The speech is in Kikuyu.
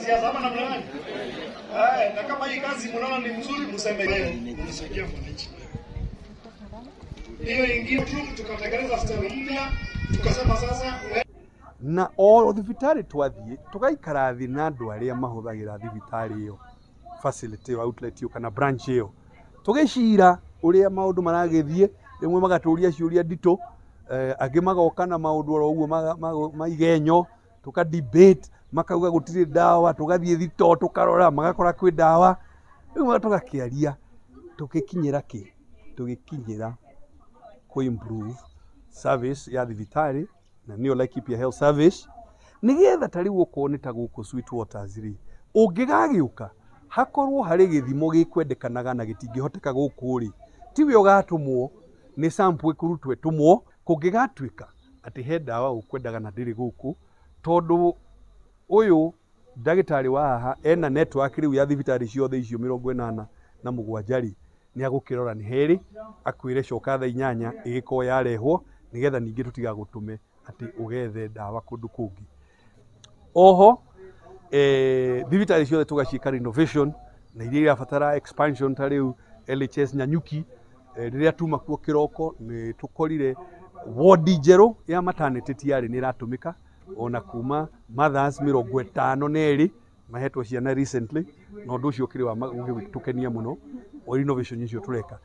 siasa ama namna gani? Eh, na kama hii kazi mnaona ni mzuri, mseme leo mnasaidia mwananchi. Hiyo ingine tu tukatengeneza style mpya, tukasema sasa Na o thibitarĩ twathiĩ tũgaikara thĩ na andũ arĩa mahũthagĩra thibitarĩ ĩyo, facility ĩyo, outlet ĩyo kana branch ĩyo, tũgĩcira ũrĩa maũndũ maragĩthiĩ. Rĩmwe magatũria ciũria nditũ, angĩ magoka na maũndũ oro ũguo ma igenyo, tũka debate, makauga gũtirĩ ndawa, tũgathiĩ thito tũkarora, magakora kwĩ ndawa. Rĩu tũgakĩaria, tũgĩkinyĩra kĩ, tũgĩkinyĩra kũ improve service ya thibitarĩ, na nĩyo Laikipia Health Service, nĩgetha ta rĩu okorwo nĩ ta gũkũ Sweetwaters rĩ, ũngĩgagĩũka hakorwo harĩ gĩthimo gĩkwendekanaga na gĩtingĩhoteka gũkũ rĩ, tiwe ũgatũmwo nĩ sample ĩkũrutwo ĩtũmwo. Kũngĩgatuĩka atĩ he ndawa ũkwendaga na ndĩrĩ gũkũ, tondũ ũyũ ndagĩtarĩ wa haha ena network rĩu ya thibitarĩ ciothe icio 87 rĩ, nĩ agũkĩrora nĩ herĩ, akwĩre coka thaa 8 ĩgĩkorwo yarehwo, nĩgetha ningĩ tũtigagũtũme atĩ ũgethe ndawa kũndũ kũngĩ. Oho thibitarĩ ciothe tũgaciĩka renovation na iria irabatara expansion, ta rĩu LHS Nanyuki, rĩrĩa tuma kuo kĩroko nĩ tũkorire wodi njerũ ya maternity tiarĩ nĩ ĩratũmĩka, ona kuma mothers 52 mahetwo ciana recently, na ũndũ ũcio ũkĩrĩ wa gũgĩtũkenia mũno, o renovation icio tũreka.